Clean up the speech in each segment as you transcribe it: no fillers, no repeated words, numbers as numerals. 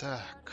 Так.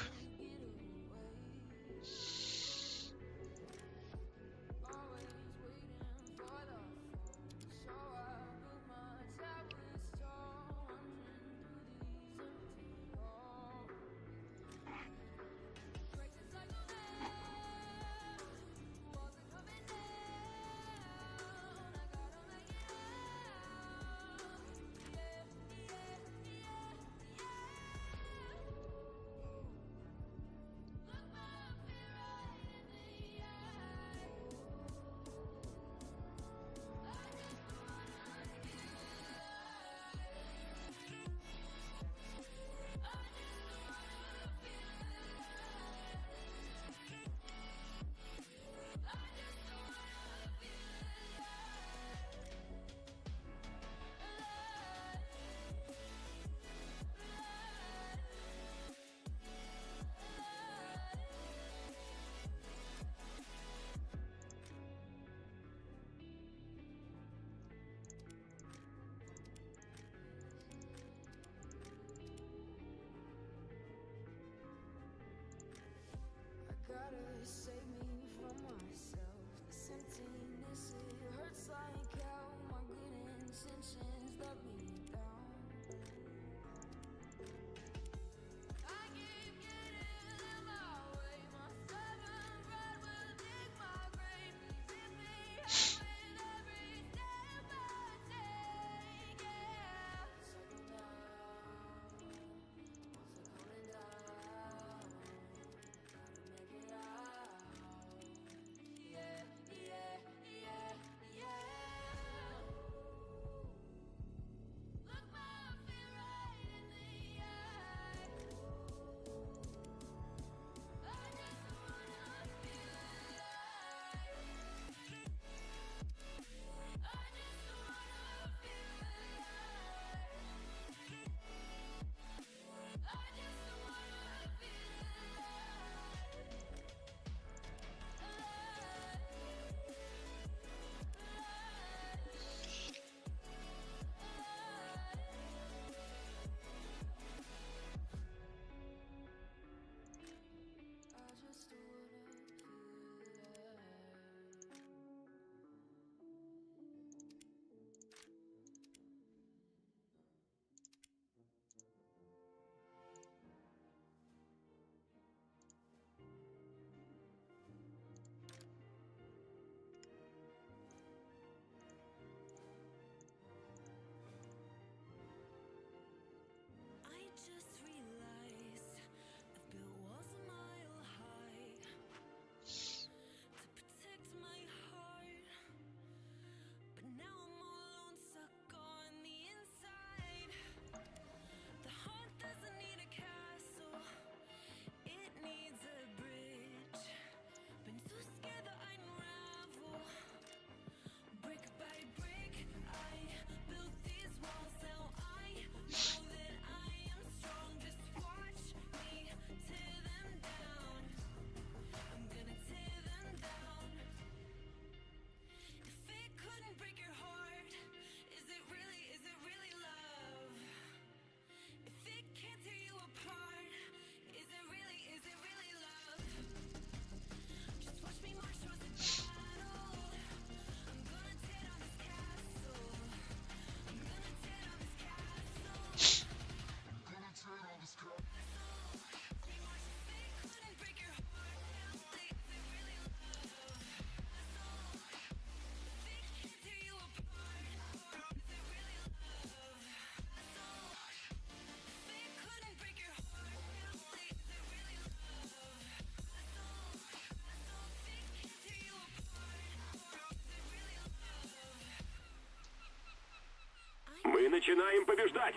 начинаем побеждать!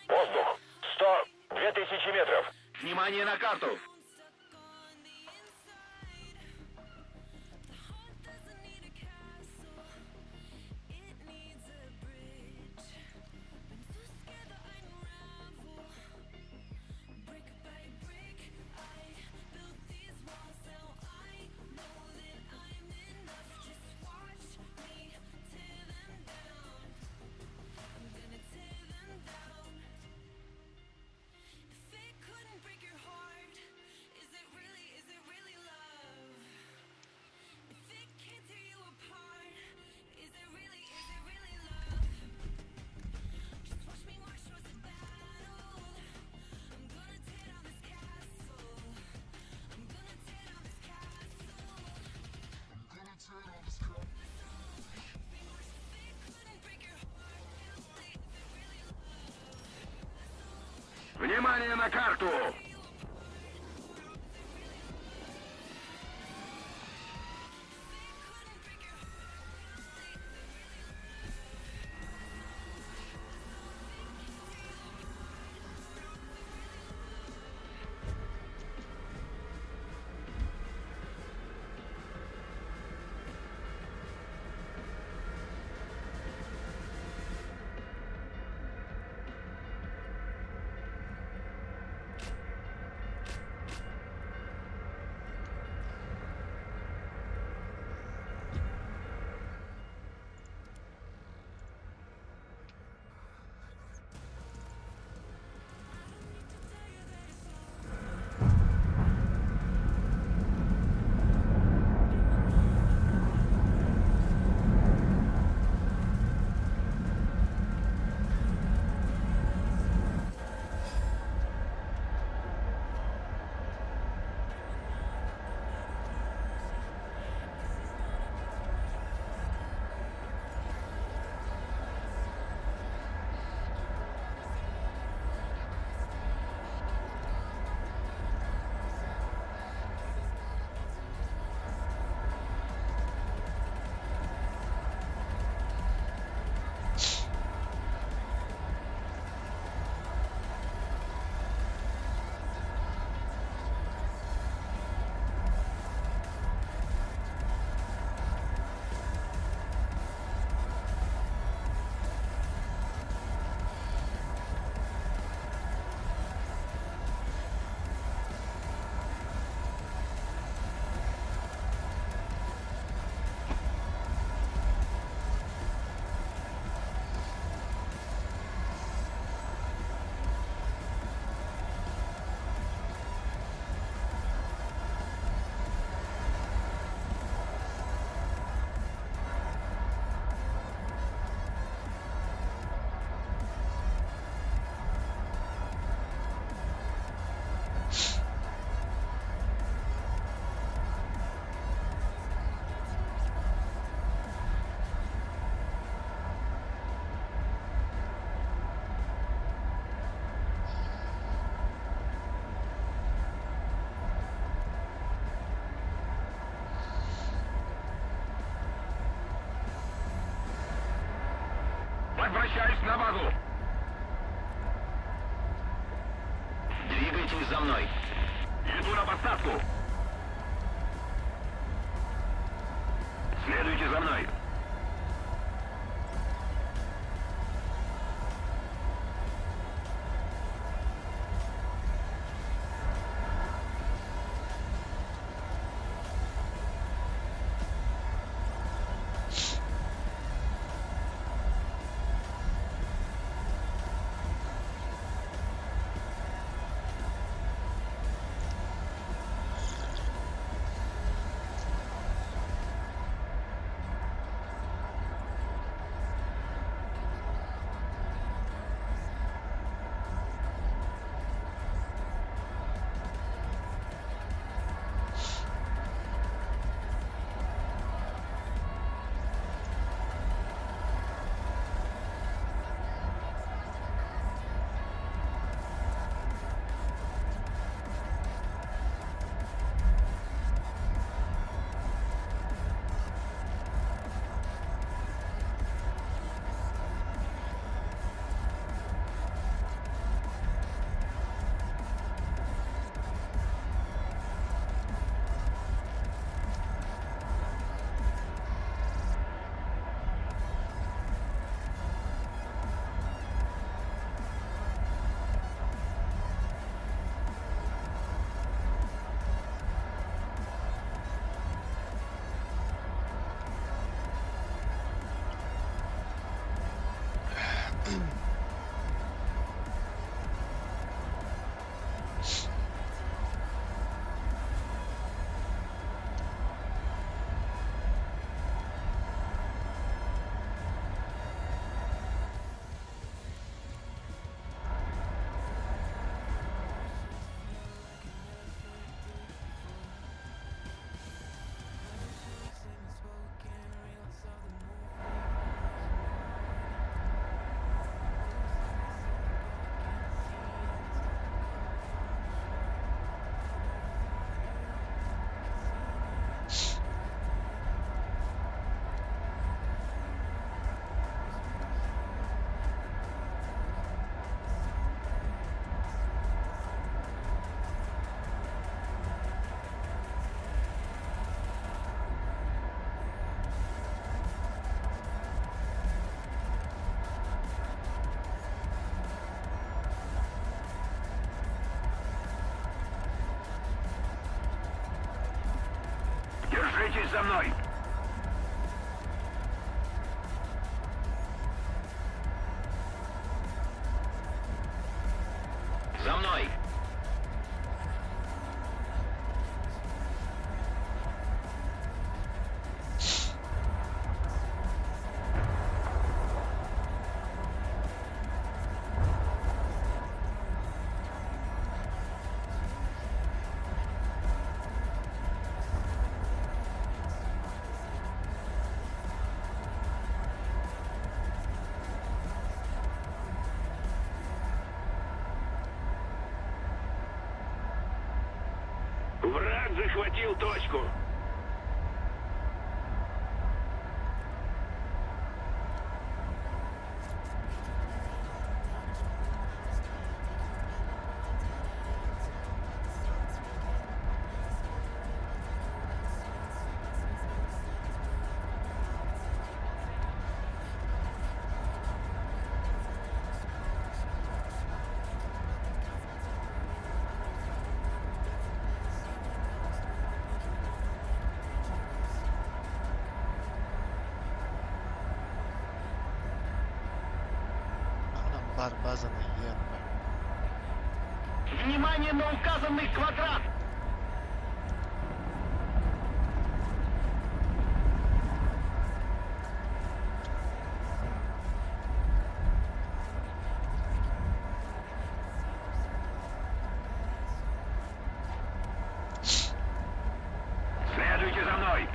Воздух. 100, 2000 метров. Внимание на карту! Внимание на карту! Возвращаюсь на базу! Двигайтесь за мной. Иду на посадку! Следуйте за мной! Двигайтесь за мной! За мной! Враг захватил точку. Манан баар базаны иэн Внимание на указанный квадрат! Следуйте за мной!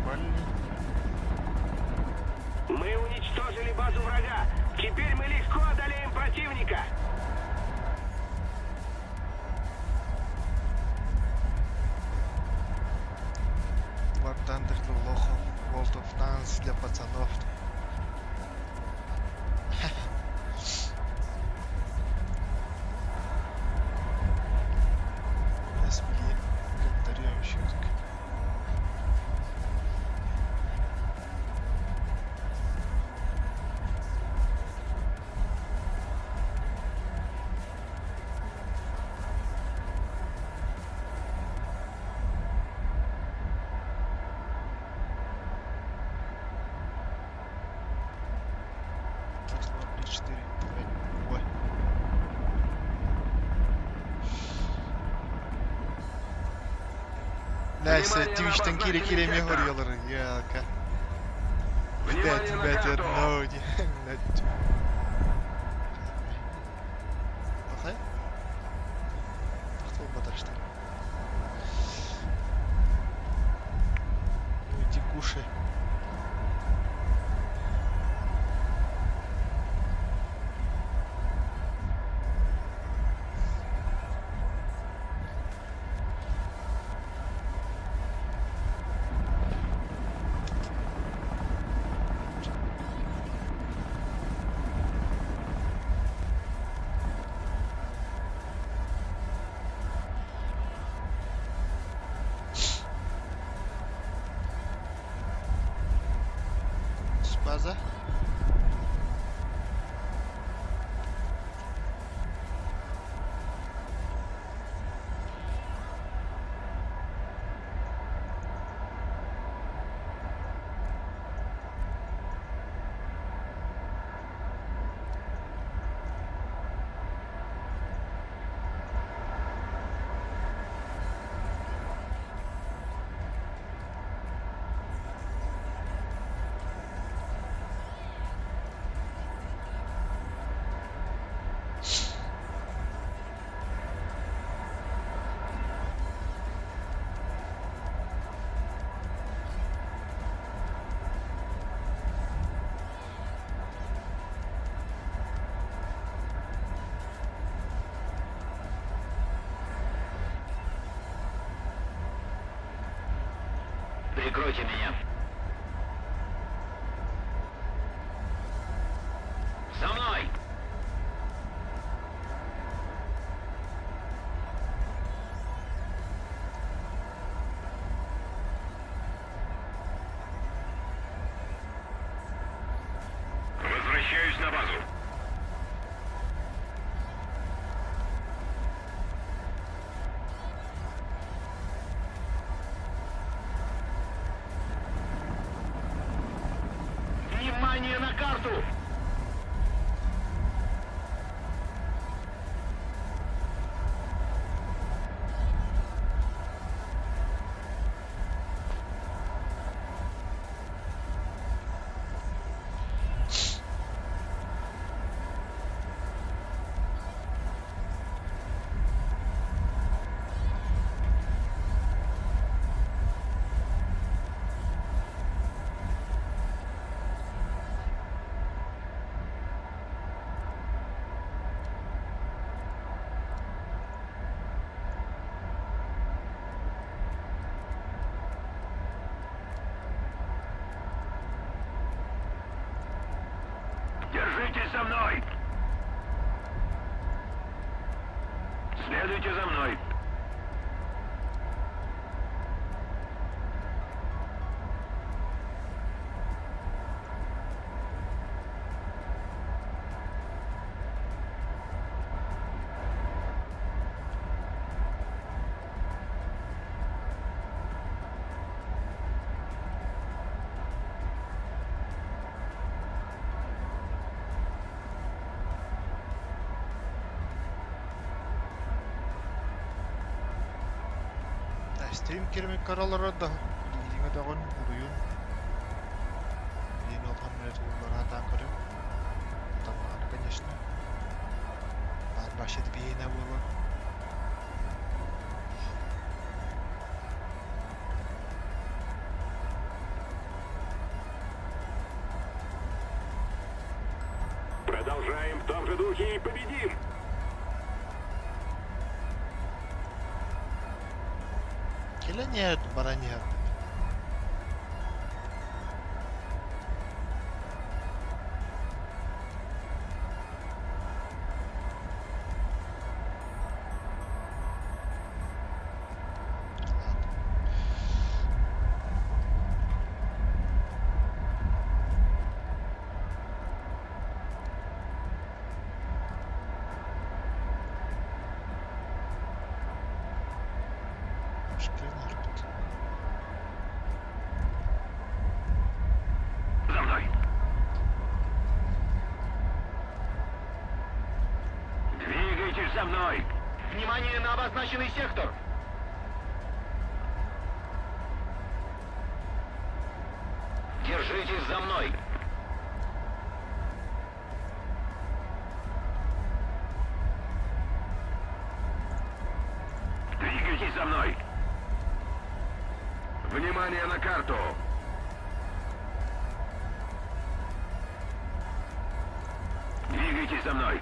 Блин. Мы уничтожили базу врага. Теперь мы легко одолеем противника. War Thunder для лохов, World of Tanks для пацанов. SB, блядь, счетик. Раз, два, три, четыре, пять. Ой. Nice, Внимание на Twitch'тен кире обозначенный кире сектор. горелар. Яка. Внимание Блять, на блять, карту! одно. Блять. Плохая? Похтол баташта. Ну иди кушай. База. Прикройте меня. За мной! Возвращаюсь на базу. Внимание на карту! Держитесь за мной! Следуйте за мной! Стрим киирэммин көрө олорор да илииҥэ дөҕүн уруйун диэн улахан үлэ сатаан көрүм. Сатаннаҕына, конечно. Баар вообще биһиэнэ буолуо. Продолжаем в том же духе и победим! Кэлэн иһэр, баран иһэр. Ладно. Кэлэн иһэрбит. За мной! Двигайтесь за мной! Внимание на обозначенный сектор! Держитесь за мной! Двигайтесь за мной! Внимание на карту! Двигайтесь за мной!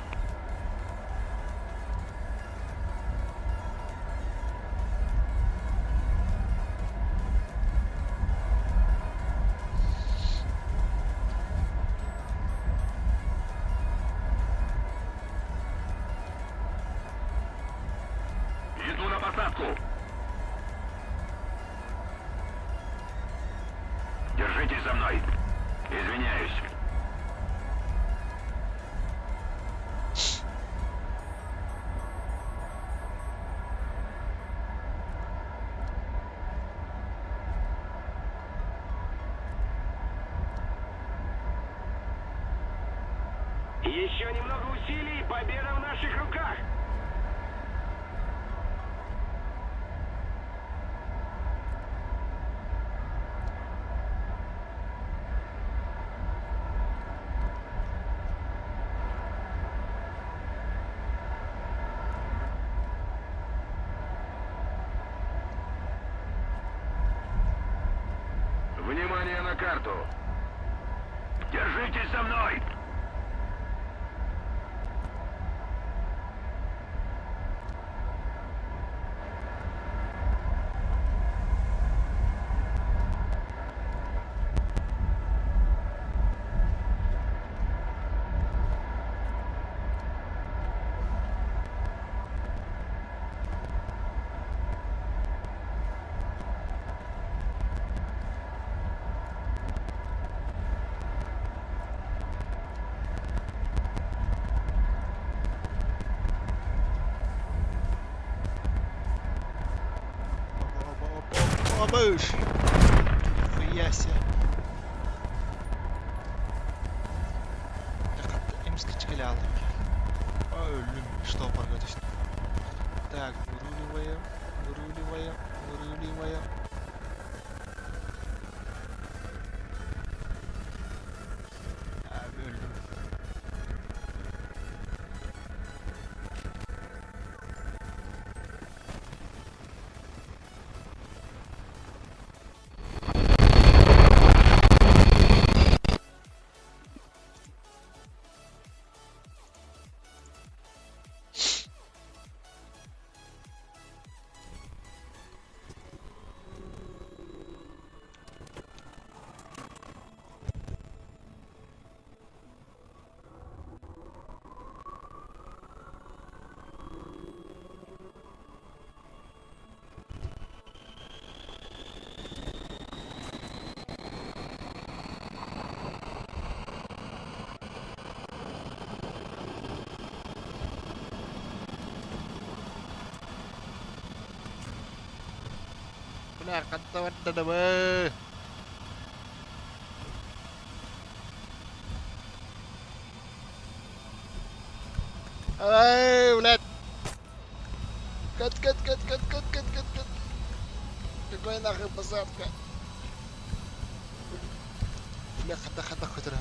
Иду на посадку! Держитесь за мной. Извиняюсь. Еще немного усилий, и победа в наших руках. Внимание на карту! Держитесь за мной! Лобыш! Нихуя себе! Эмискэ кэлэ хааллым. Өллүм, штопорга түстүм. Так, выруливаем, выруливаем, выруливаем. Өллүм. Бля, ханна барда Ай, блядь! Кат, кат, кат, кат, кат, кат, кат, кат. Какая нахуй посадка? Бля, хата, хата, көтөр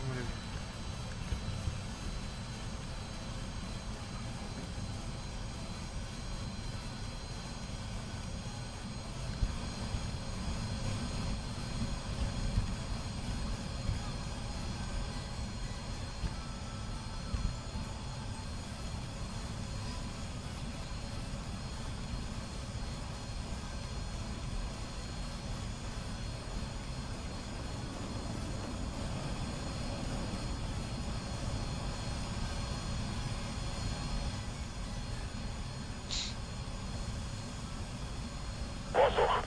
Воздух!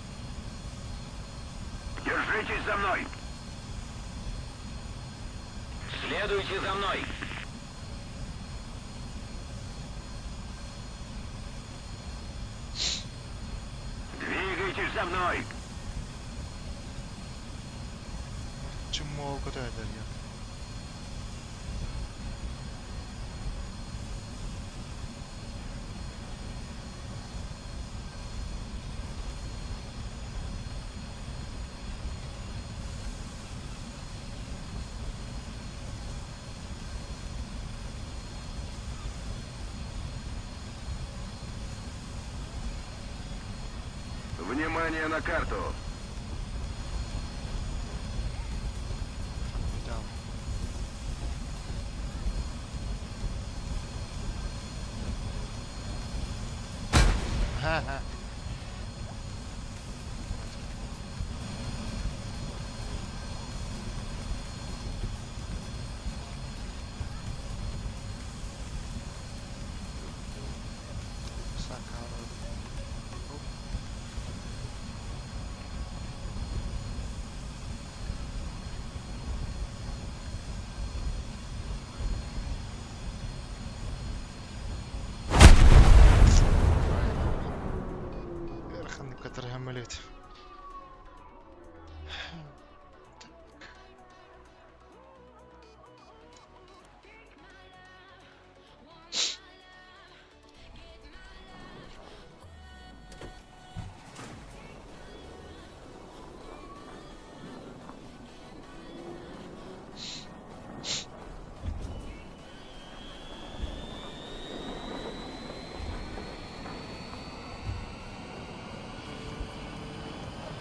Держитесь за мной! Следуйте за мной! Двигайтесь за мной! Чмо көтөдөр я. Внимание на карту! Дал. Ха-ха. Сакара. Ыарахан көтөр самолет.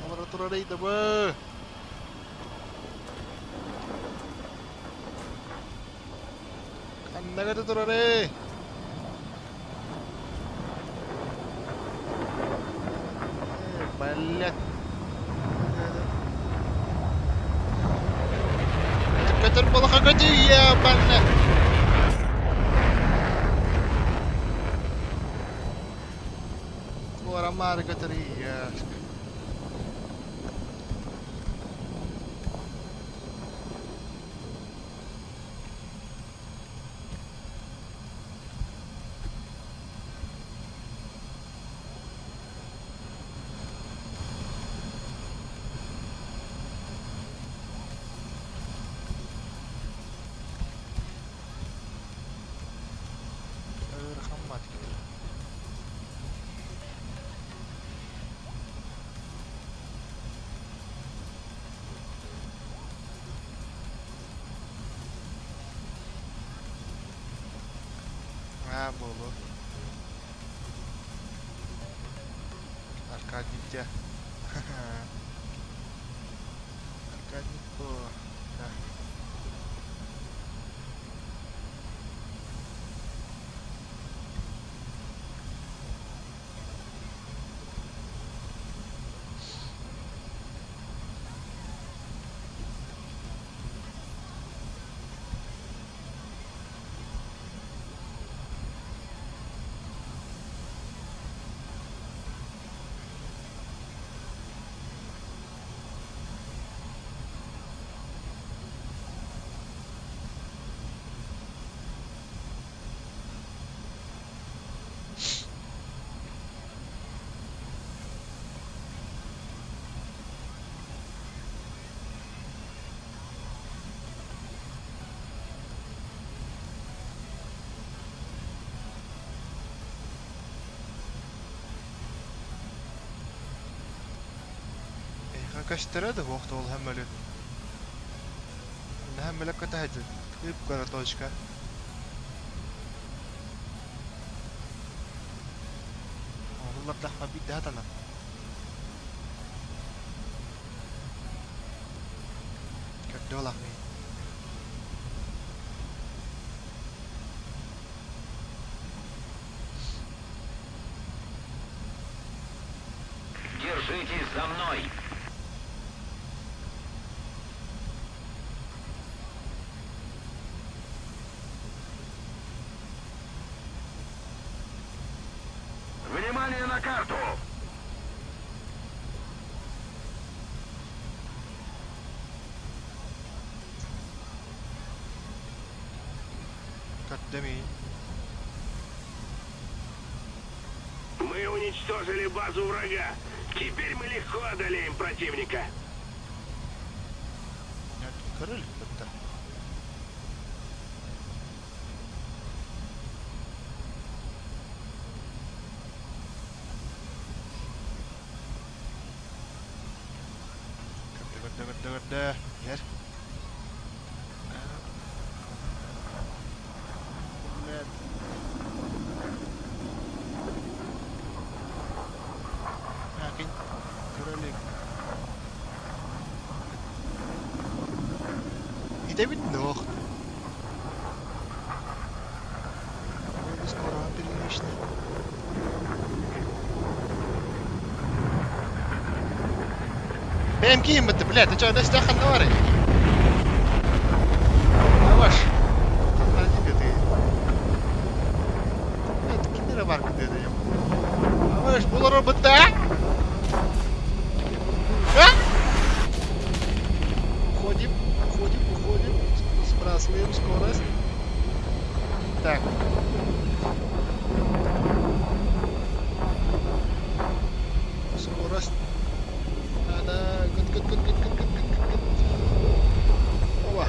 Бара турар да. Ханна турар эй. Блять. Көтөр балаха көтү ебаный. Туора көтөр я. Аа, буолуо. Аркадий где? Аркадий по... Да. Эйиэхэ көстөрө да суох дуо улахан мөлү? Наһаа мөлөк көтө сылдьар Кып-кыра точка. Оҥоһуллардахха биирдэ сатанар. Көрдө улахмыйын. Держитесь за мной! Внимание на карту! Көрдөмүйүн. Мы уничтожили базу врага. Теперь мы легко одолеем противника. Көрө иликпит да. Көрдө, көрдө, көрдө, көрдө. Иһэр. Блядь. Акин көрө илик. Итэбит нох. Вроде скоро прилично. Бэйэм киһим бытты, блядь, ты чё, да ханна барый? Аваш. Ходи ты. Блядь, ким эрэ бар кытыа Аваш, булар бытта. А? Уходим, уходим, уходим. Сбрасываем скорость. Так. Скорость. Надо. Гыт, гыт, гыт, гыт, гыт, гыт, гыт, гыт. Оба.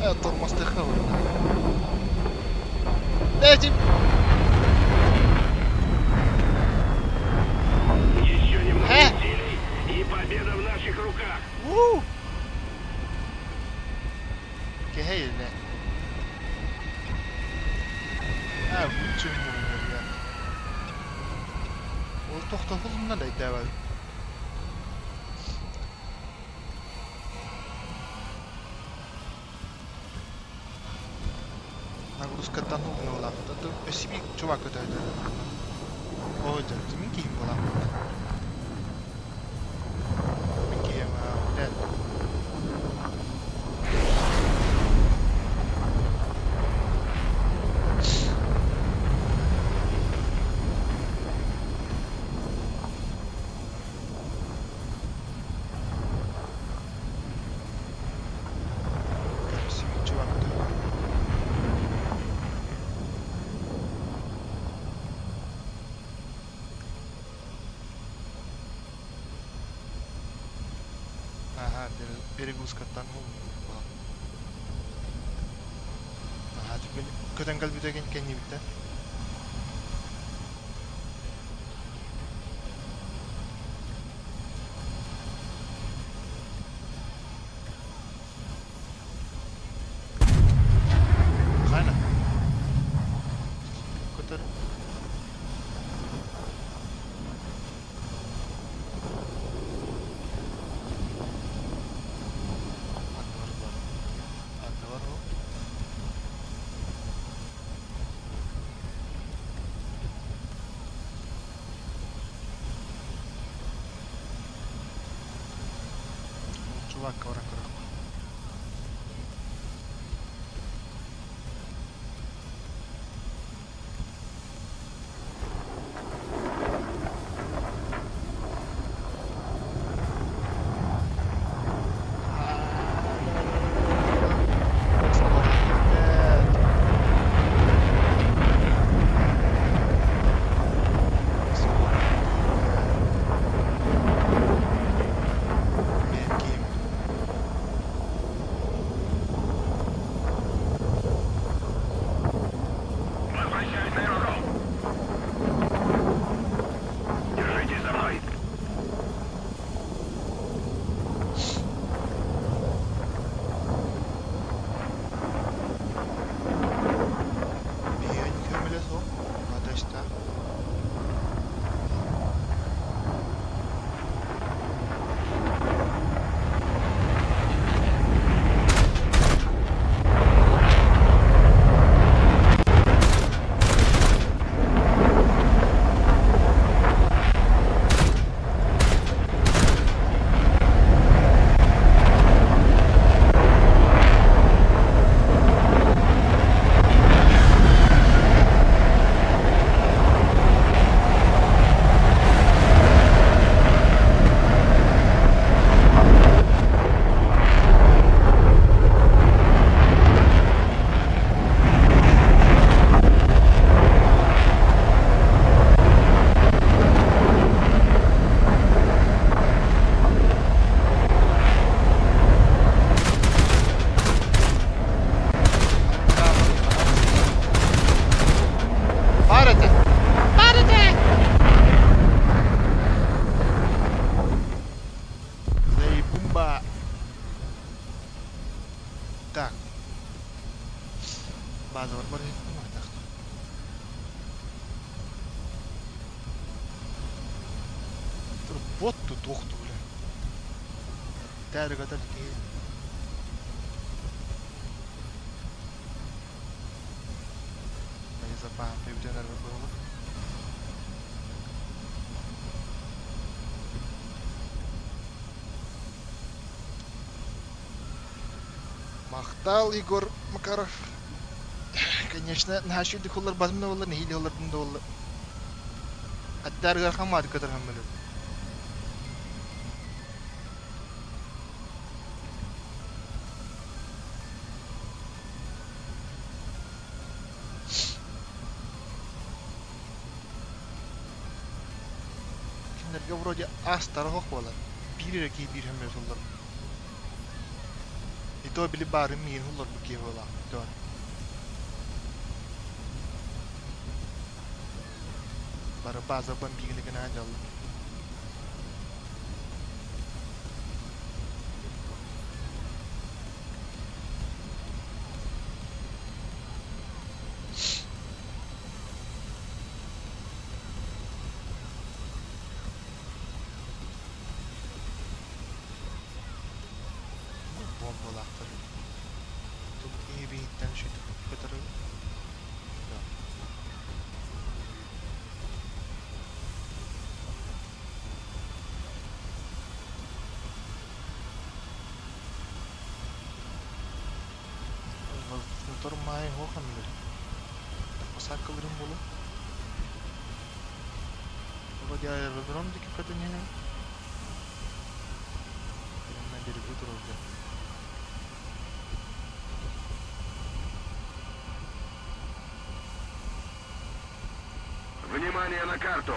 Э, тормоз тыха Дайте. Еще немного усилий, и победа в наших руках. У! Кэһэй Аа, бүччүм Ол тохтобулунна да өйдөөбөт. Нагрузкаттан угнулаахта өссө биир чувак көтөөтө. Оо дьэ, мин киһим буолаахпын. Мин киһим, блядь. Өссө биир чувак көтөөтө. Аха, перегрузкаттан Аха, көтөн кэлбитэ кэннибиттэн. Хайна. Ыскылаакка баран көрүөххэ. Возвращаюсь на аэродром. Держитесь за мной. Биһиги суох, хата Баар этэ! Баар этэ! Лей бумба! Так. Базалар бар Бот туох бля. Тәрігатар киһи. Запаһын бүтэн эрэр быһылык. Махтал, Егор Макаров. Конечно, наһаа үчүгэй уларбатым да буоллар, нэһиилэ улардым да буоллар. Хаттаар ыарахан мааты көтөрһөм били. Кинилэргэ вроде астара оһох буолар. Биир эрэ киһи биир хөмүөс улларбыт. И то били баарын миигин улларбыт киһи буолаах. Бары базабан биигини гына дьалла. Буомбалаахтар. Тут киһи биһиттэн сүтүк көтөрү. Мотор маай суох эмилэр. Посадкаларын буолуо. Вроде аэродром диэки көтөн иһэр. Прям на берегу турар Внимание на карту!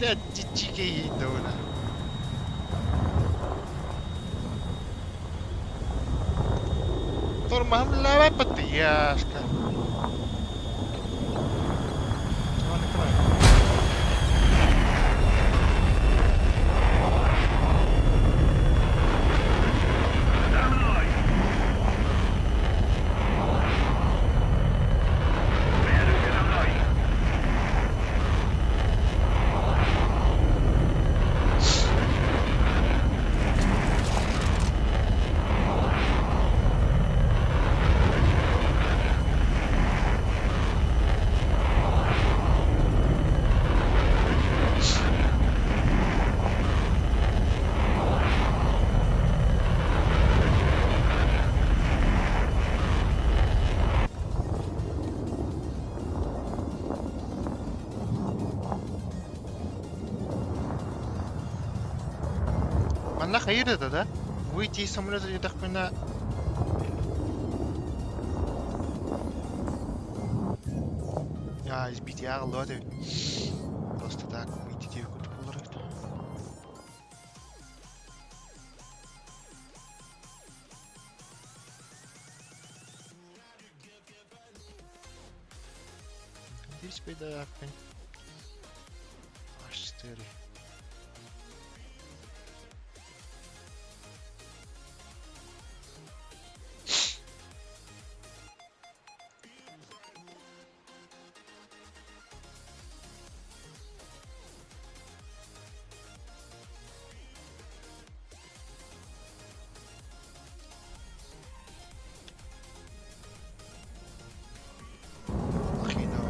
Чиччикей да. Тормоһум подтяжка. За мной! Следуйте за мной! Манна хайыр да да? Выйти из самолета диэтэхпинэ Я избить ааҕыллыбат эбит. Просто так выйти диэбит курдук буолар эбит. Здесь беда H4. Махина.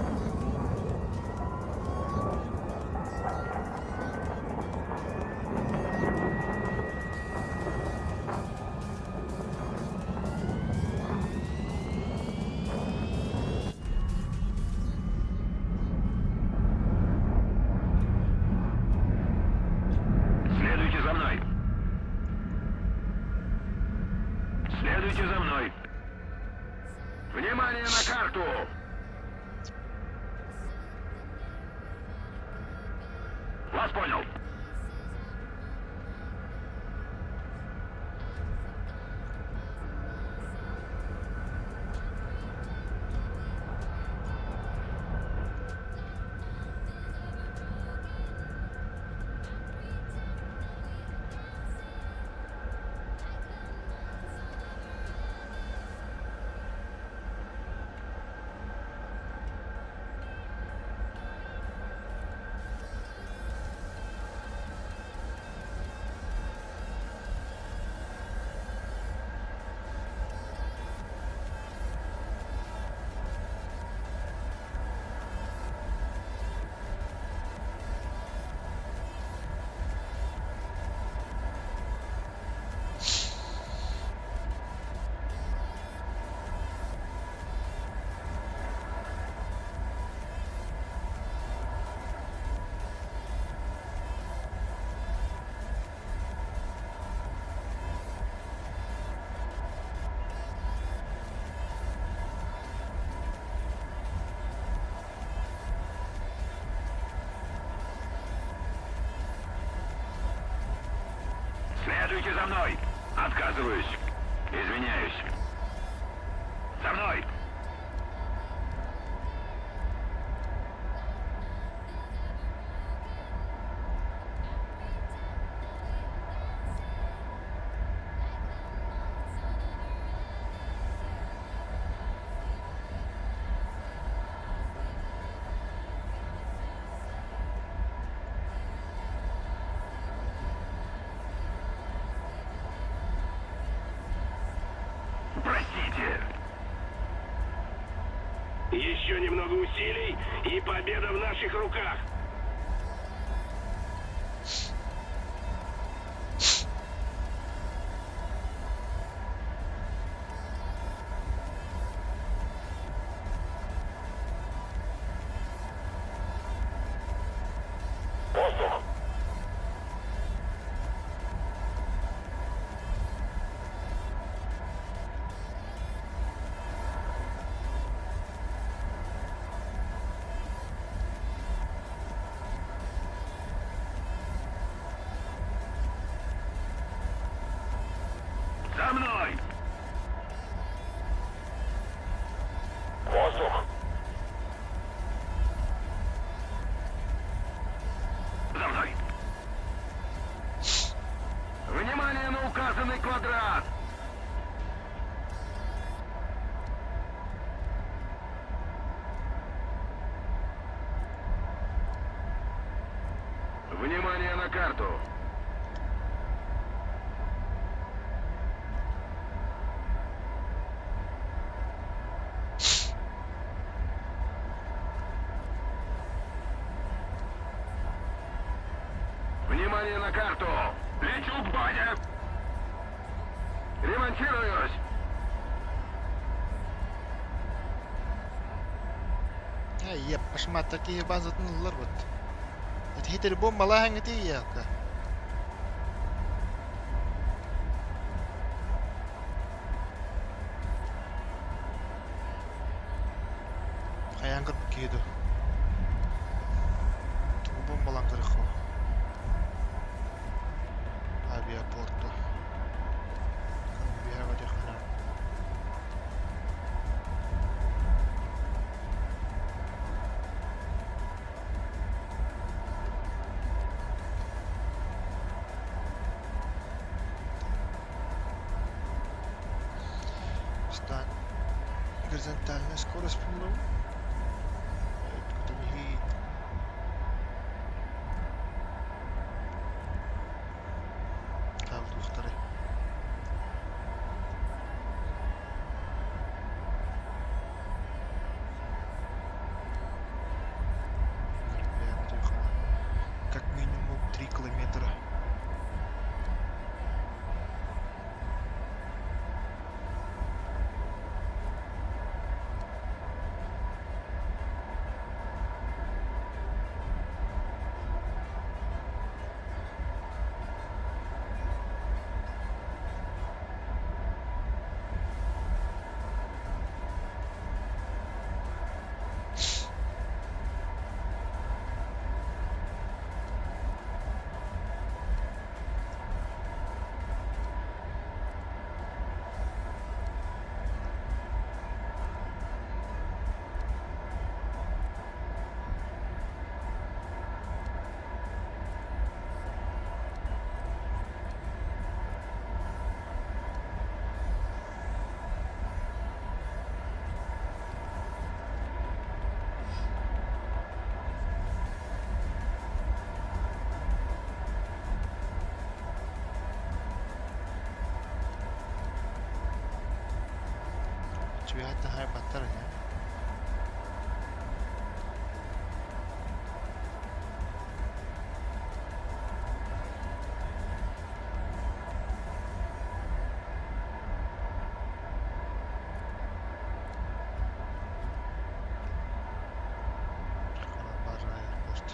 Следуйте за мной! Следуйте за мной! Внимание на карту! Вас понял. Следуйте за мной! Отказываюсь. Извиняюсь. За мной! Простите. Еще немного усилий, и победа в наших руках. Воздух. Указанный квадрат! Внимание на карту! Внимание на карту! Лечу к бане! Ремонтируюсь! Ээ, еппашмат киһи базатын ыллар бут. Ити бомбалааһыҥҥа тиийиэххэ. Хайаан көрбүт киһи дуу? Тугу бомбалаан көрүөххэ Авиапорту. Биһэҕэ Стань. Горизонтальная скорость по-моему. Хаалдыахтарай. Как минимум 3 километра. Үчүгэйдик хайбаттар ини. Бар аэропорт.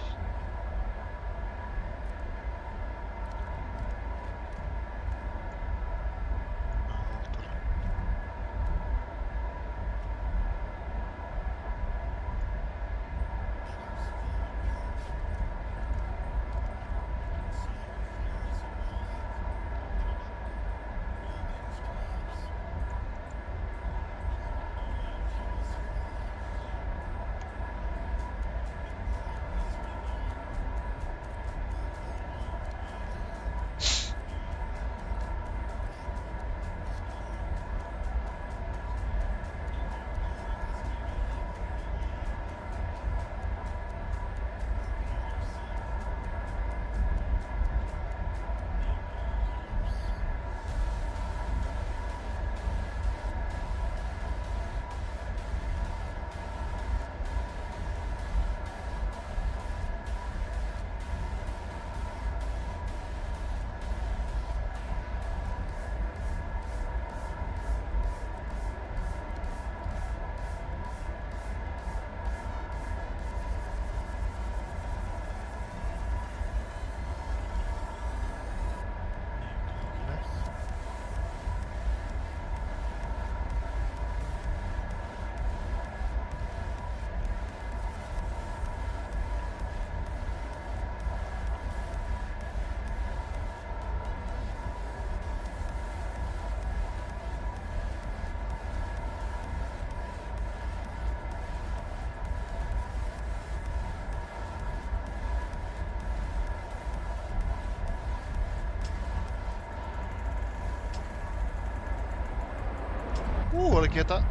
Уу, ракета.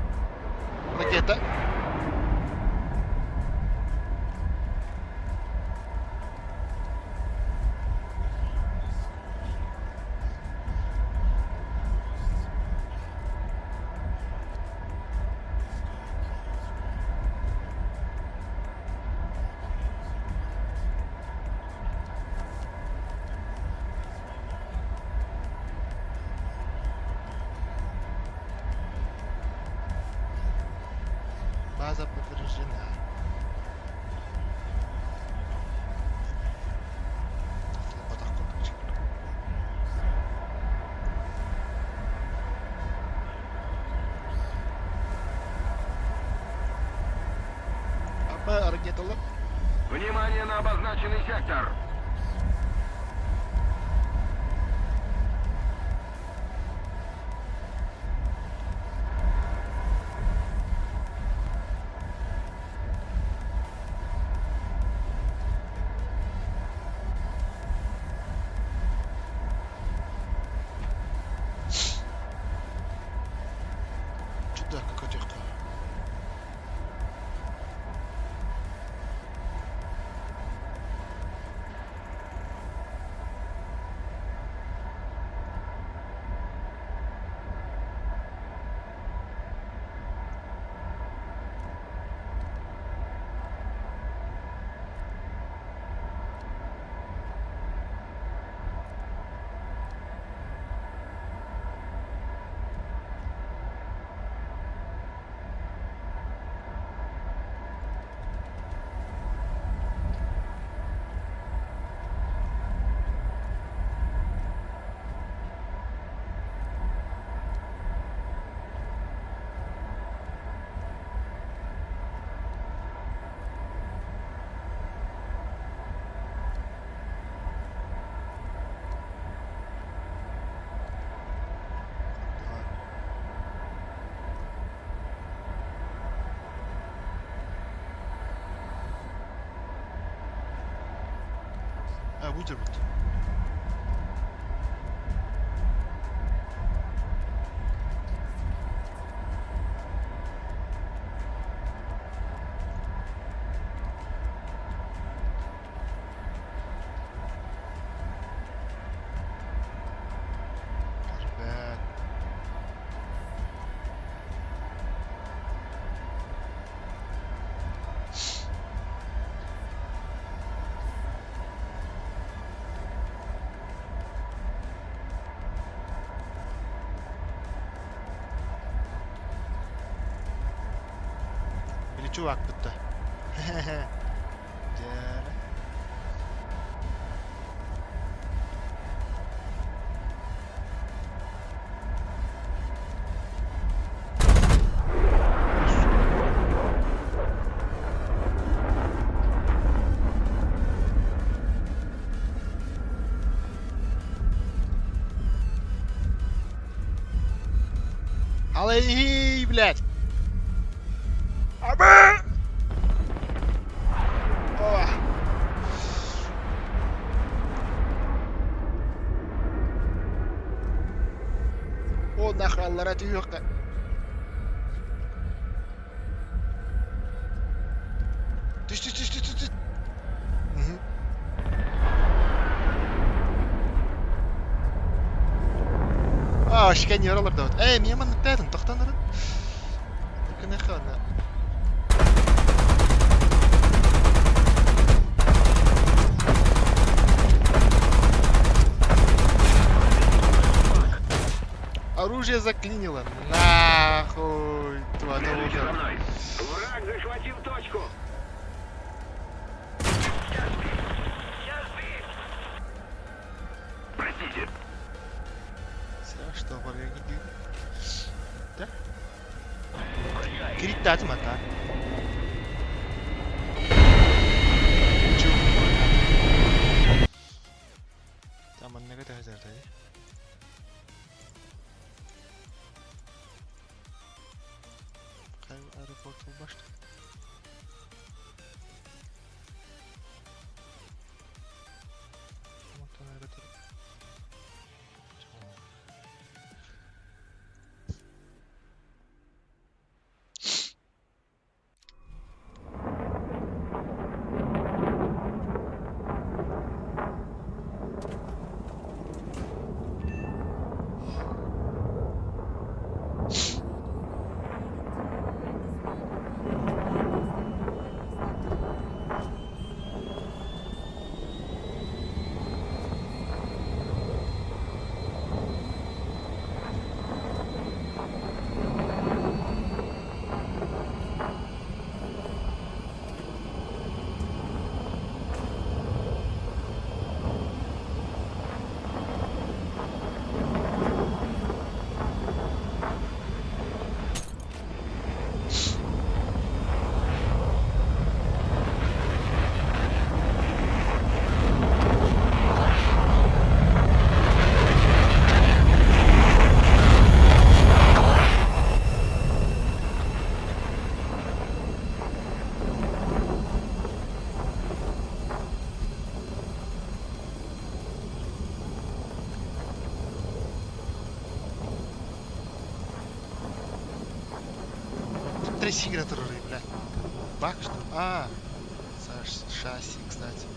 Ракета. База повреждена. Батах курдук. Апа ракеталар. Внимание на обозначенный сектор! Чудак көтүөххэ. А, выдерут. Ребят. Били чувак бытта. Дьэ. Алай, блядь! Аба! О! О, нахуй, аллара түһүөххэ. Түс, түс, түс, түс, түс. Мгм. Аа, шиканер олордобут. Ээ, миэ манныктаатын, тохтон ырын. Кыныха аны. Оружие заклинило. Нахуй. Твою Следуйте за мной. Враг захватил точку. Простите. Что, Да? Кириттаатым ата. Манныга төһөтөртэй. Кай аэропорт башта. сигра турарый, бля? Баг, что ли? А, шасси, кстати.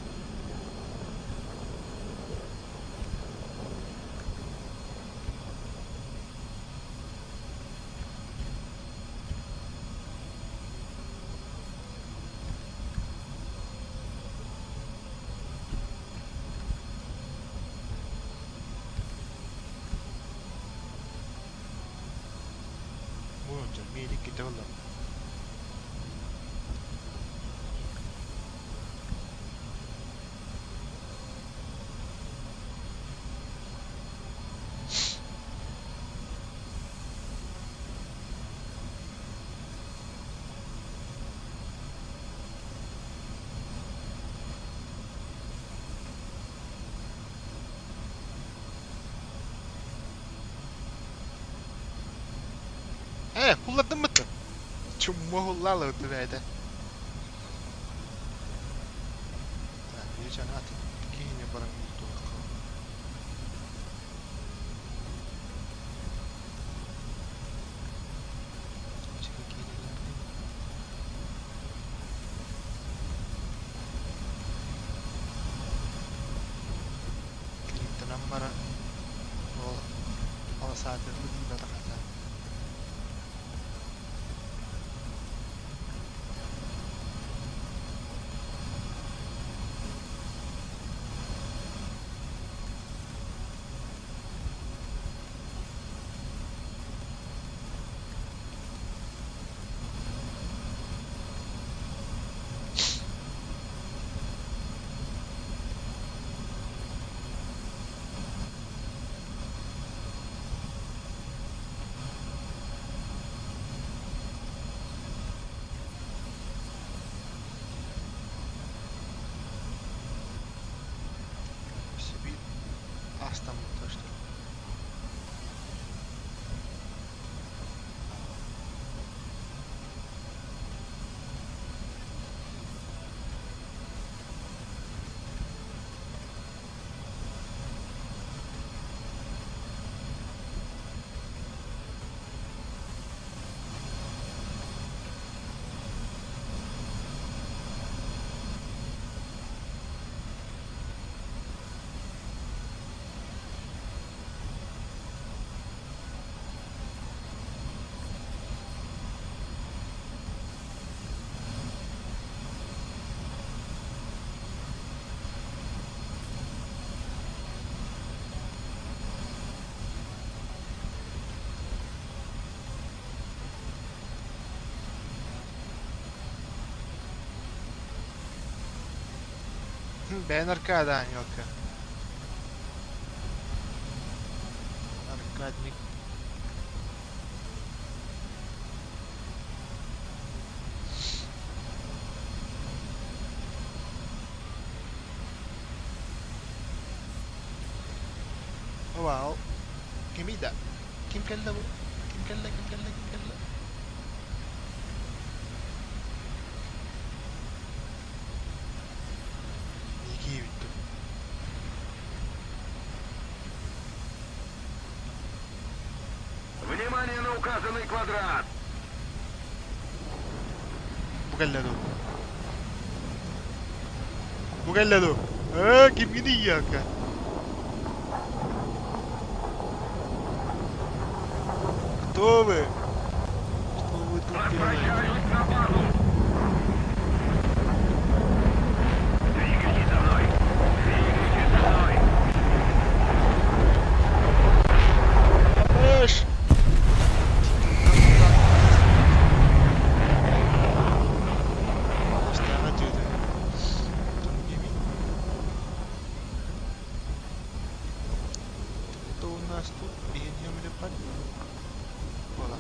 Миэри иккитэ буолла. Ээ, һуллардыммыт дуо? Чумма һуллаалабыт бэйэтэ. Так, биир атын киһини баран бултуохха. Клиптанан баран ол полосатый диибэтэх этэ. Өссө биир астаммыта что ли? Бэйэн Аркадаан елка. Аркадник. Вау. Кимий да? Ким кэллэ бу? Ким кэллэ, ким кэллэ, ким кэллэ? Ники бүттүм. Внимание на указанный квадрат! Бу кэллэ дуу? Бу кэллэ дуу? Ээ, кимҥиний елка? Кто вы? Что вы тут делаете? Возвращаюсь на базу! Двигайтесь за мной! Двигайтесь за мной! Эш! Стана деді. Это у нас тут биһиги Voilà.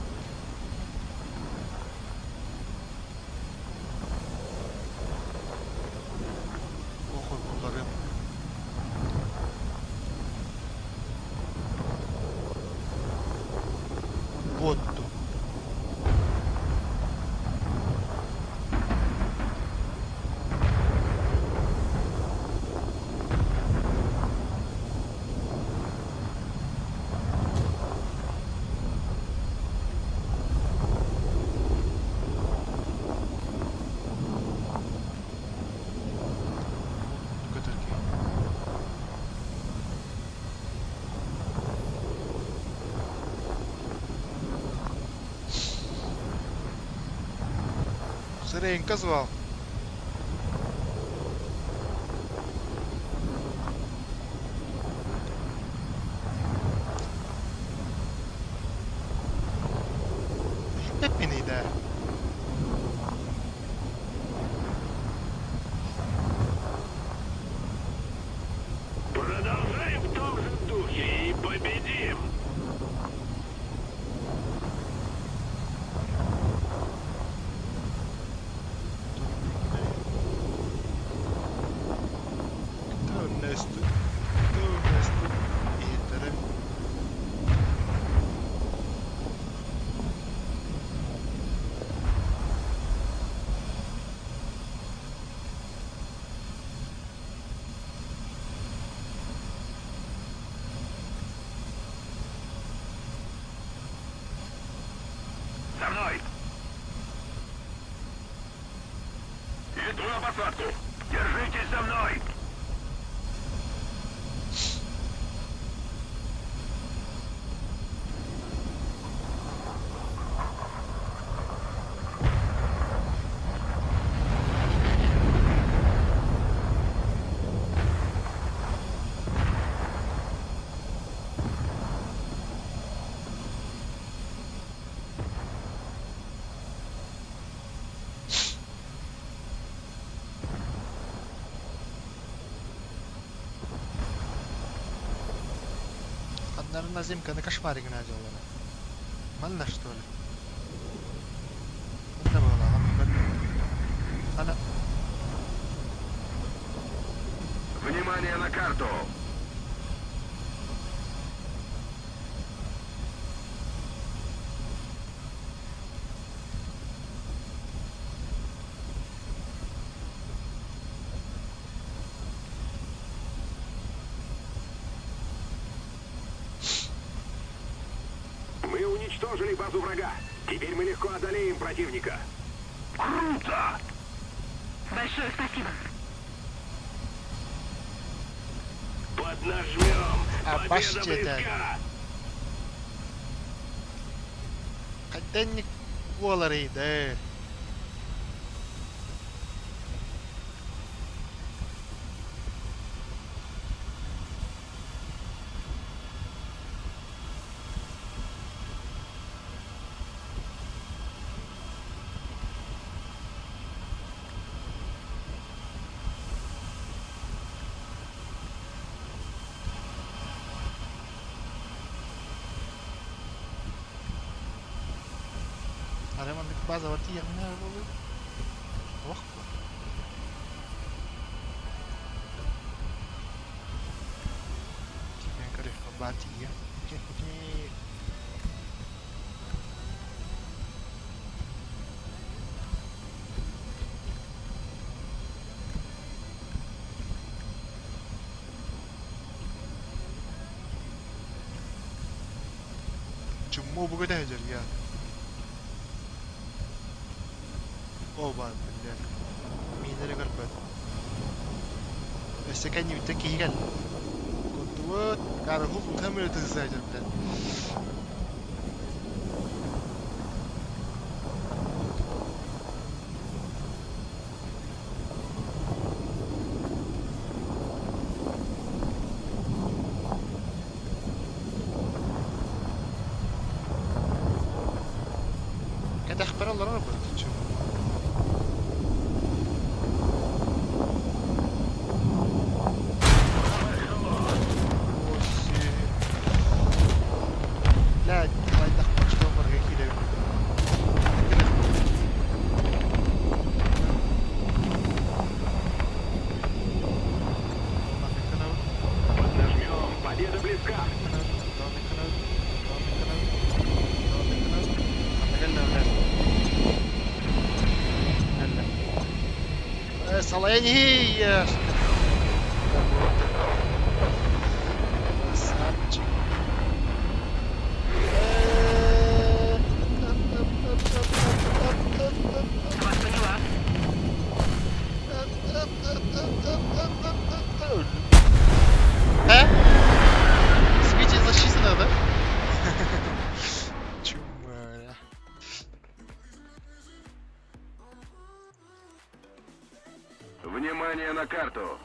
Ох, булларым. Вот тут. Сыренько звал. Иһиппэппиний да? Продолжаем в том же духе и победим! Кто наступ? Кто наступ? Иһиттэрэ. За мной! Иду на посадку! Держитесь за мной! Ханнарын назимканы кошмаригына дьоллоро. Манна что ли? Манна буолаҕа Ана Внимание на карту! Мы уничтожили базу врага. Теперь мы легко одолеем противника. Круто! Большое спасибо. Поднажмем! А, Победа баште близка! Хантенник буоларый да. Арай маннык базабар тиийэхпинэ эрэ буолуо. Туох буолла? Киирэн көрүөххэ баар тиийиэм. Чуммо буга дэһэлэргэ. Оо баар биллэр. Миинэрэ көрбөт. Өссө кэннибиттэн киһи кэллэ. Куттубут. Карахул утам үлэ тыһыса сылдьар Кэтэхпэр олорор быһыытыччы. Блядь, хайдах почтоварга киирэбин. Поднажмем! Победа близка! Салайан иһий! Красавчик. Вас поняла. He? Switch защита, да? Чумара. на карту.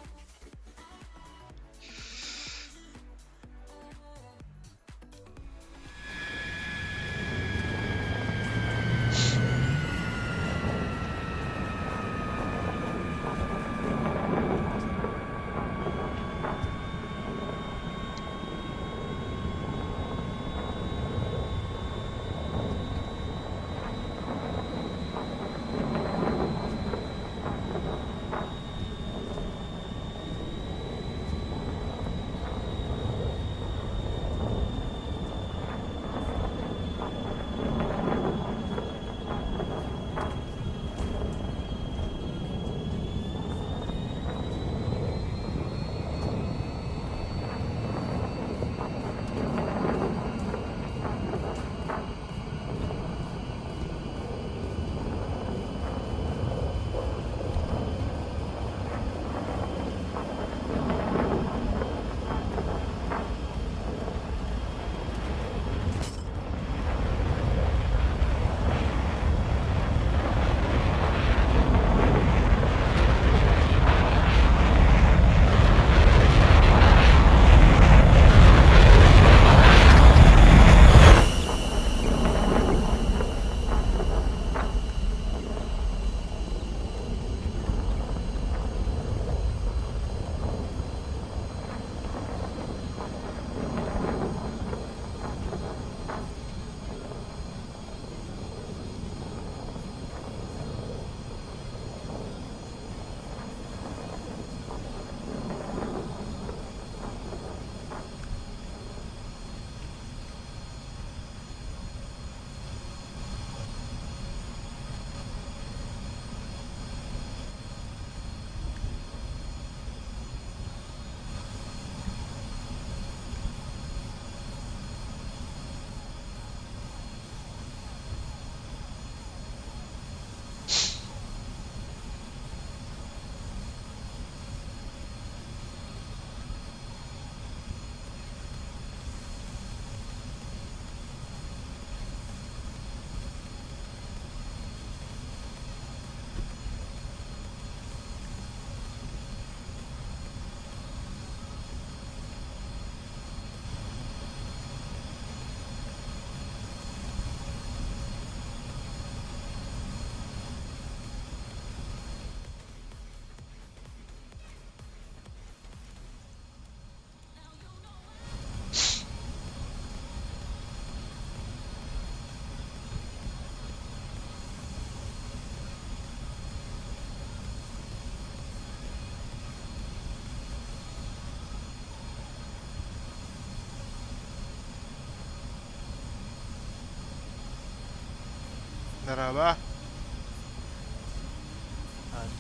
Merhaba.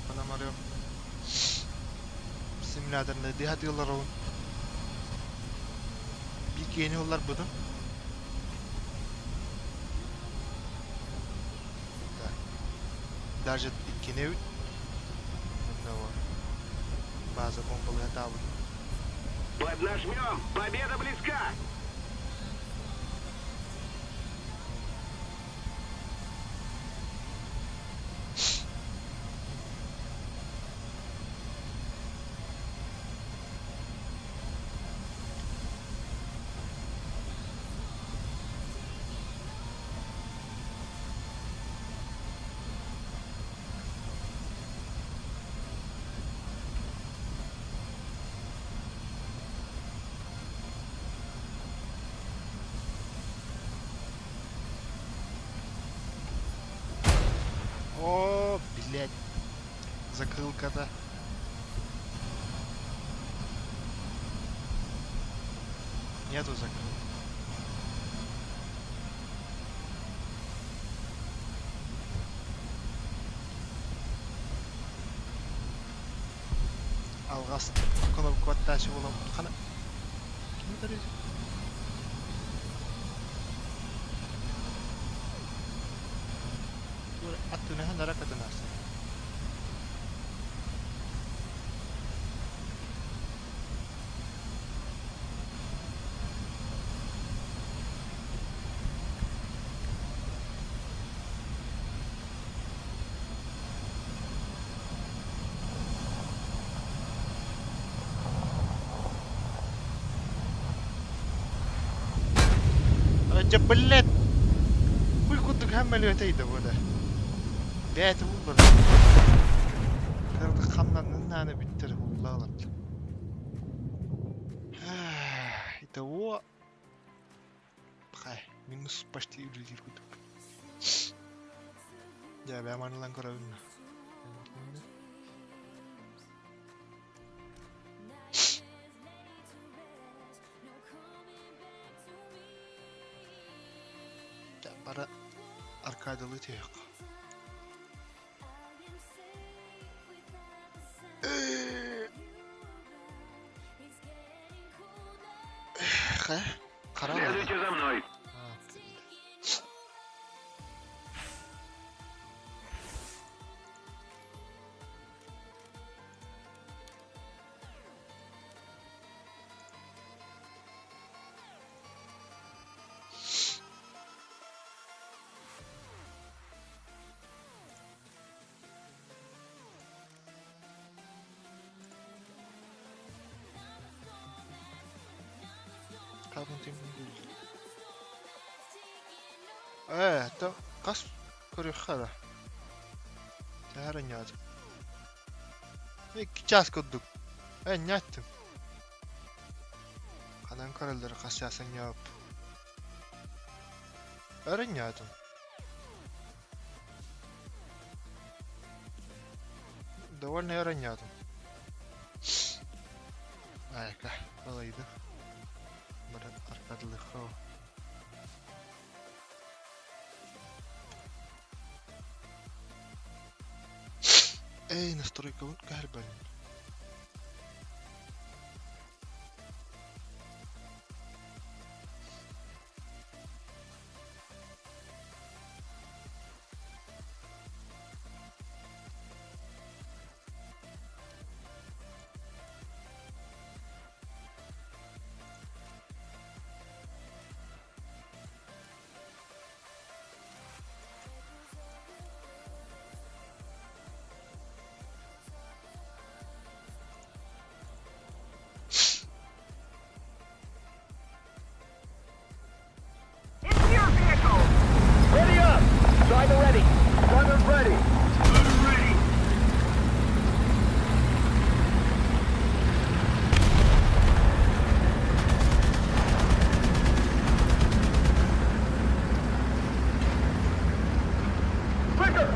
Пономарев. Simülatöründe dihat yıllar olun. Bir yeni yollar budur. Так. Даже иккини База бомбалыы табын. Поднажмем! Победа близка! О, блядь. Закрылка-то. Нету закрылки. Алҕас кнопка баттааччы буолан хана ким өтөрүй? Аттынаһан ара катынаасың. Дьэ, блядь! Хуй курдук хаммалыатай да буола. Бэйэтэ буллар. Кырдык хамнаннын нааны бүттэр буллаалар. Итого Хай, минус почти үлэлиир курдук. Дьэ, бэйэм анылан көрөбүн. Бара аркадалыы түһүөх. Хара Следуйте за мной. Ээ, то хас көрүөххэ эрэ. Тэһэр ньаат. Икки чаас курдук. Ээ, ньааттым. Ханан көрөллөр хас чаас ньаап. Өрө ньаатым. Довольно өрө ньаатым. Айка, балайды. Баран аркадылыхха. Эй, настройкабын кэһэрбэн. Ready up! Driver ready! Gunner ready! Gunner ready! Quicker!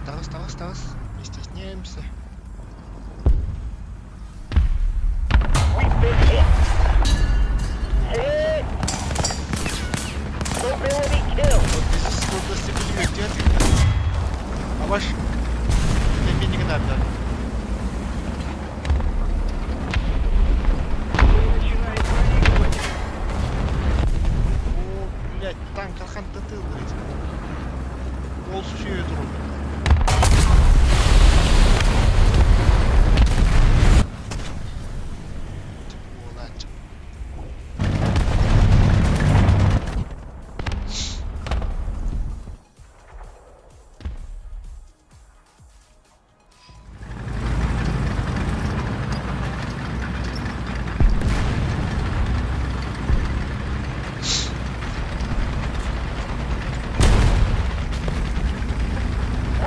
Таҕыс, таҕыс, таҕыс. Не стесняемся. We've been hit. Hit! Mobility kill. Вот здесь 120 пулемет держит. А ваш не надо. Мы начинаем проигрывать. О, блядь, танк алхантатыл, блядь. Ол сүйе туру. Буолааччы.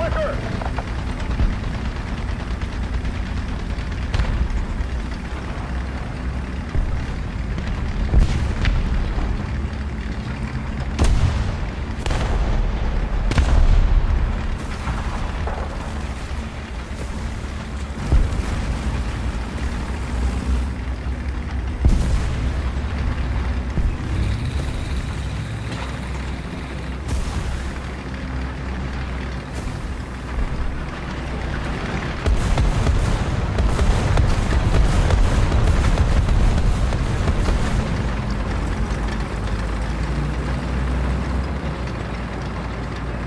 Flicker!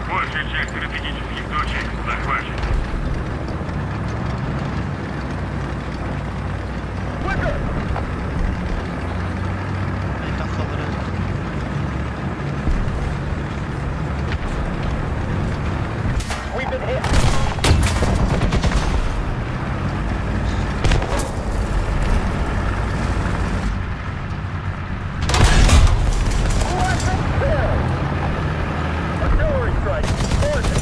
Большая часть стратегических точек захвачена. Flicker! Тахалары. We've been hit. Weapon kill! Artillery strike. Target.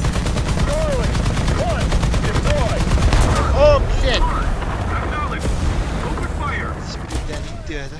Charlie. 1. Deploy. О, блядь! Acknowledge. Open fire. Спиридян да.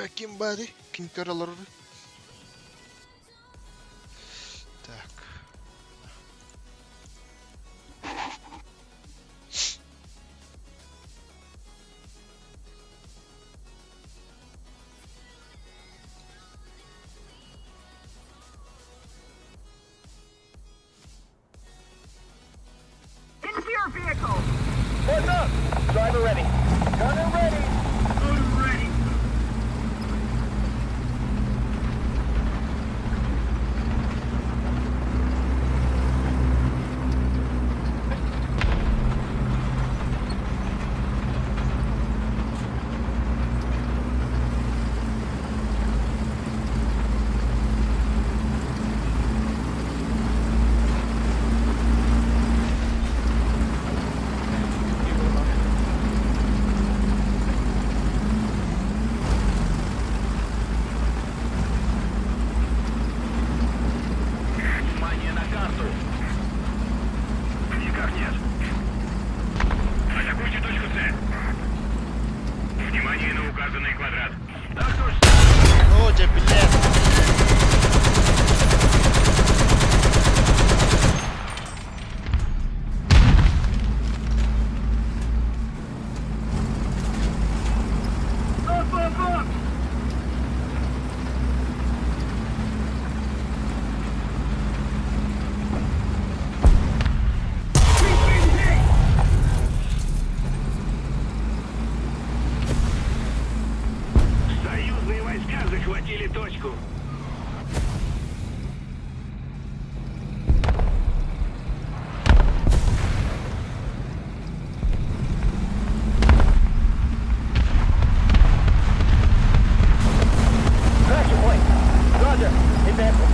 Ким баарый? Ким көрө олорор? Так. Into your vehicle! What's up? Driver ready. Gunner ready. Loader ready. Внимание на карту! Никак нет. Атакуйте точку С. Внимание на указанный квадрат. Так точно. Оо, дьэ, билэр. Up, up, up! Союзные войска захватили точку. Traction point. Roger. Advancing.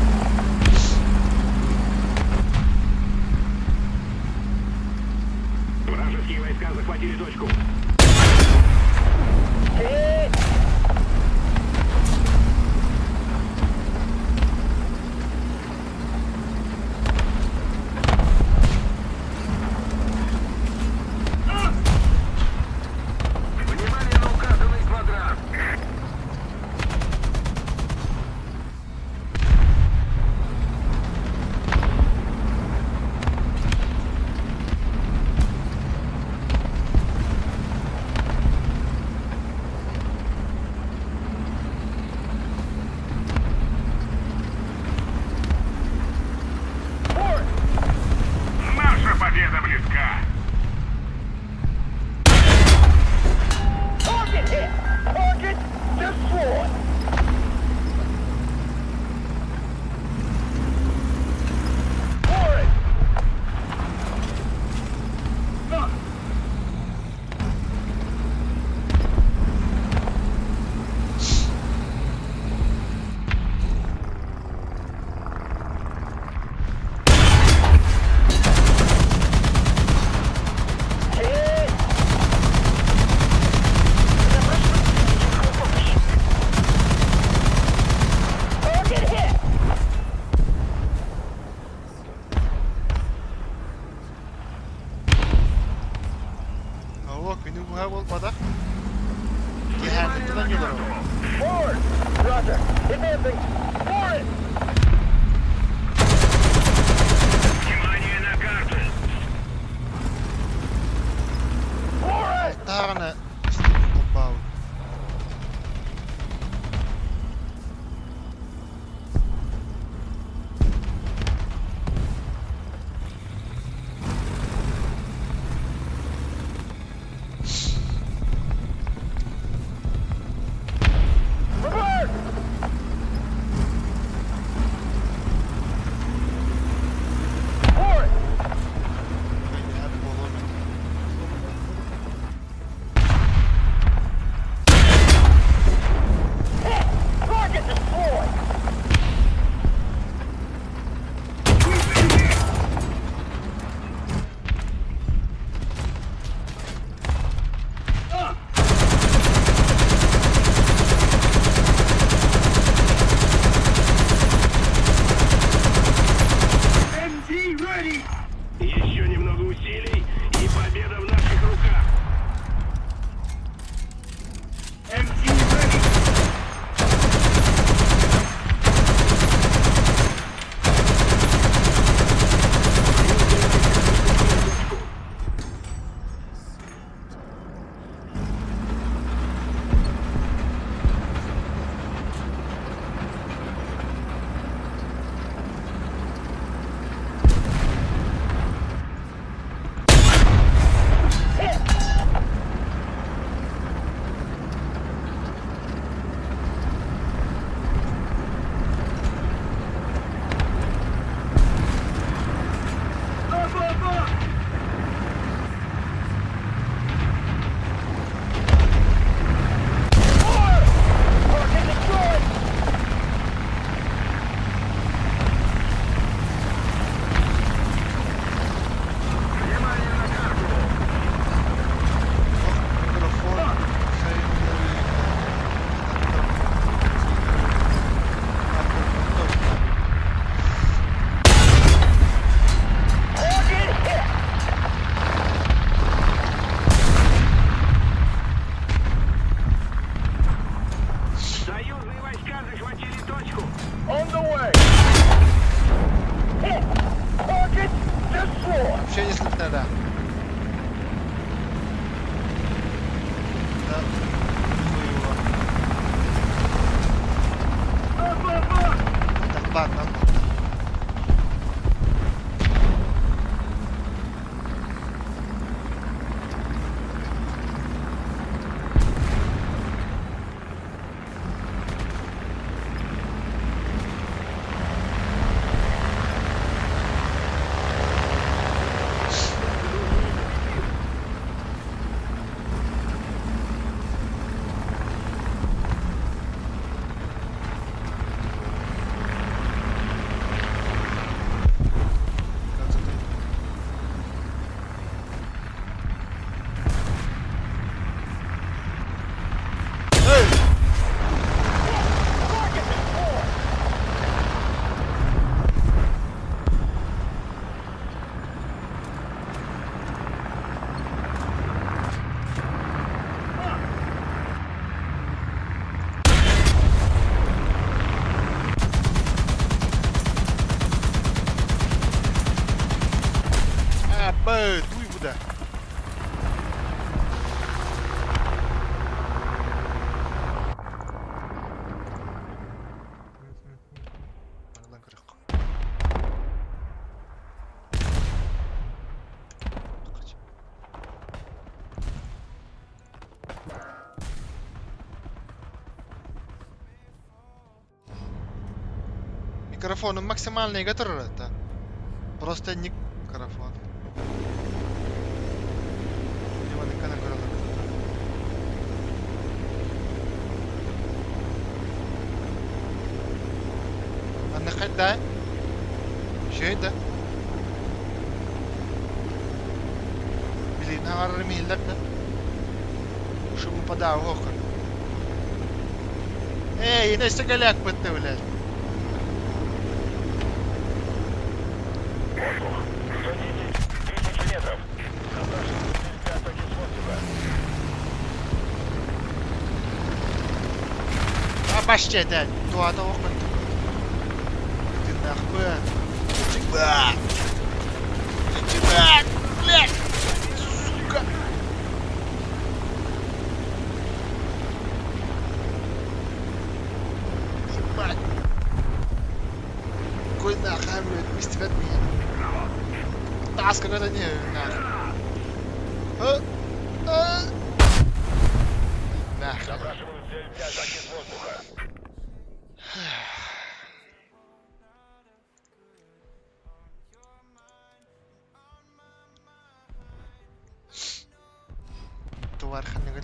Вражеские войска захватили точку. Hit! Внимание на указанный квадрат. Forward! Наша победа близка. Target hit! Target destroyed! Forward! Up! Hit! Target hit! Оо, күнү быһа буолбатах. Киэһээҥҥиттэн олорор. Forward! Roger. Advancing. Forward! Внимание на карту. Forward! Алтаҕына холбообут. Reverse! Бааннан Э, туй буда. Микрофоным максимальныйга турар это. Просто не микрофон. Манна хайда? Үчүгэй да? Билигин аҥарарым иһиллэр да? Шуму подаа оһох. Эй, өссө кэлээкпит да блядь. Воздух. 110 тысяч метров. Запрашиваю цель для атаки с воздуха. А башча этэ. Туата оһох. Тыыннаахпын. Чыгба! Чыгба! Блядь! Сука! Ебать! Какой нахуй, блядь, мистер меня? Тас какой-то не, нахуй. А? А? Нахуй. Запрашиваю цель для атаки с воздуха. Товар ханныгы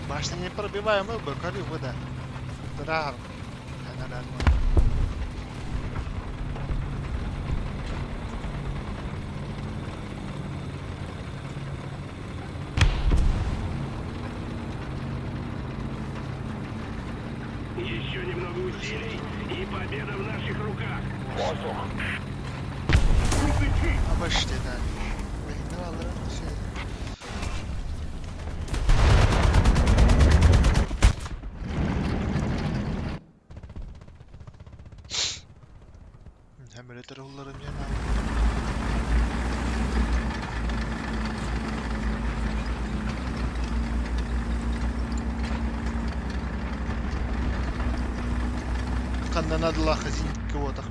Башня непробиваемый был, вода. Да. Да, да, да. Еще немного усилий, и победа в наших руках. Воздух. Обожди, да. Блин, ну ладно, все. Emülatör hullarım yana. Ханнанадла хазин кого-то.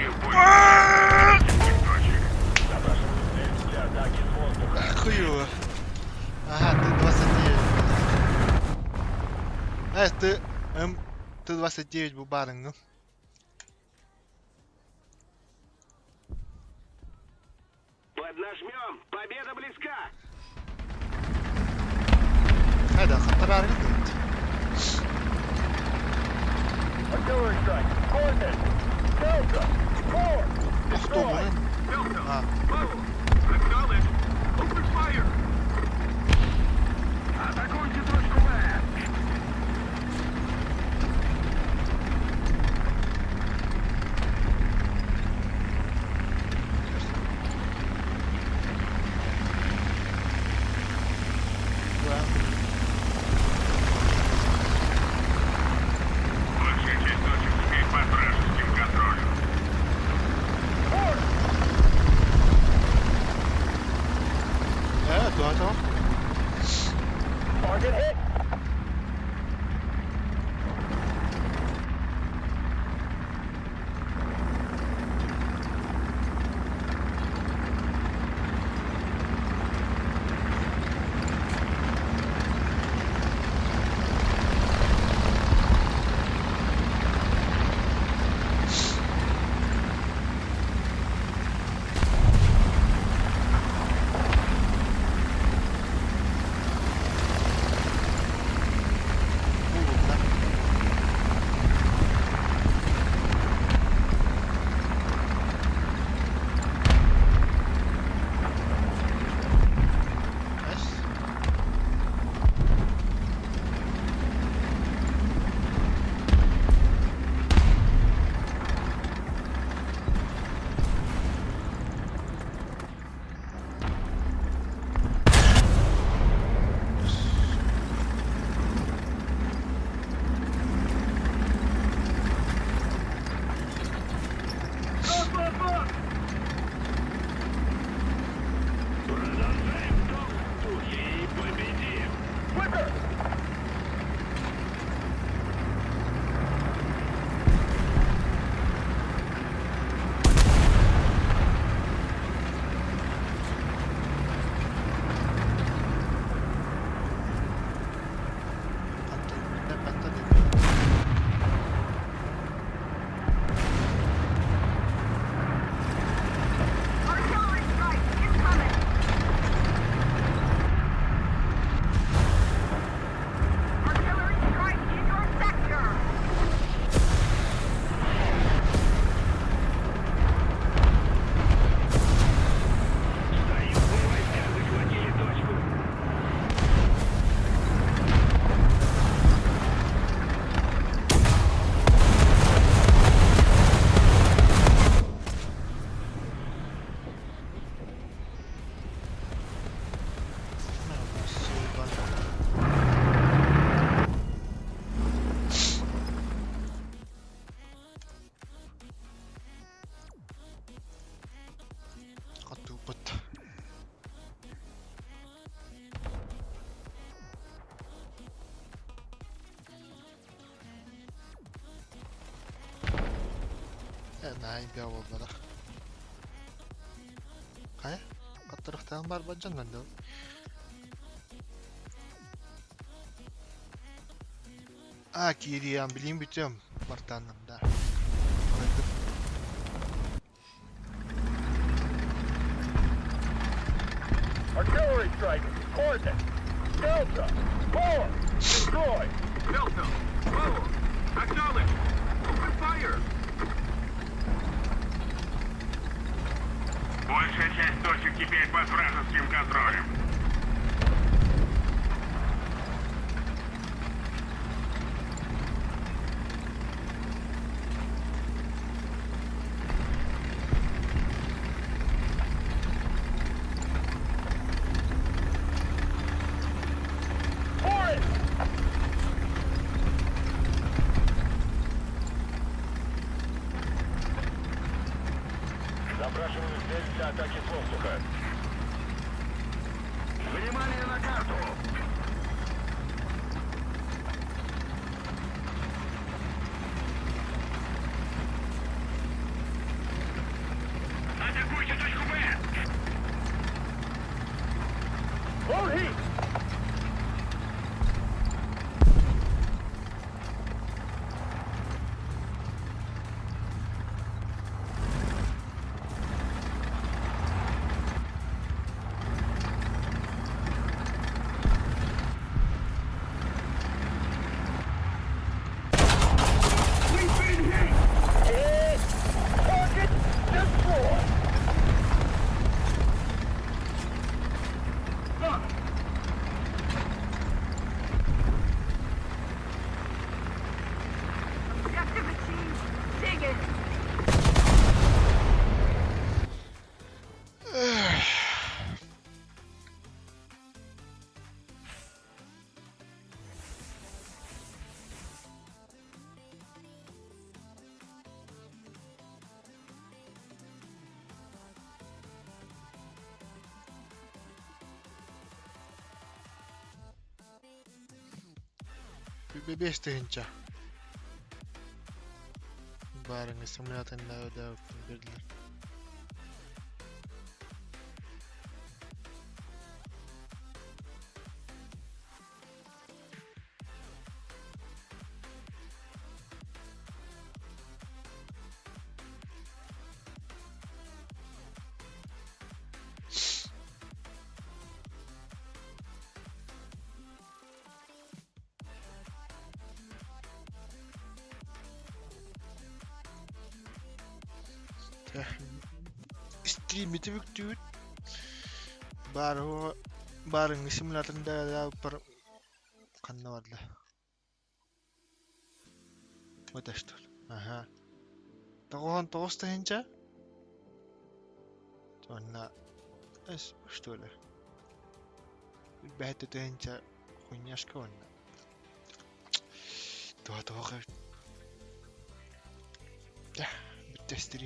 Освободил больше точек. Запрашиваю цель для атаки с воздуха. Хуево. Ага, Т-29. Ты М Т-29 бу баарыҥ. Поднажмем! Победа близка! Хайда, хаттарааргын дебит. Artillery strike! Coordinates! Delta! 4! Охтобунун. Delta, А, Bravo, acknowledge. Open fire. Атакуйте точку Б. Да. Большая часть точек теперь под вражеским контролем. Туата. Target hit! Булу, да. Эс. Продолжаем в том же духе и победим! Выход! Патта, патта. Artillery strike incoming! Artillery strike in your sector! Союзные войска захватили точку. Ну, сука. Хатыппыт. Най бя буолла. Хайа? Хаттарахтаан бар баджан да. А, киириэн билим бүтүм. Бартанным да. Алайдым. Artillery strike! Coordinates! Delta! 4! Destroy! Delta, Bravo, acknowledge. Open fire. Большая часть точек теперь под вражеским контролем. Forest! Запрашиваю цель для атаки с воздуха. Внимание на карту! 5000. Баарыҥҥа симулятордаабыппын көрдүлэр. Стримити бүктүүт баар баарыҥҥы симулятордаабыппар ханна барда? Вот что ли? Аха. 99 тыһыынча? Уонна эс что ли? Бэһэттэ тыһыынча хуйняшка уонна. Туох туох эбит. Бүттэ стрим.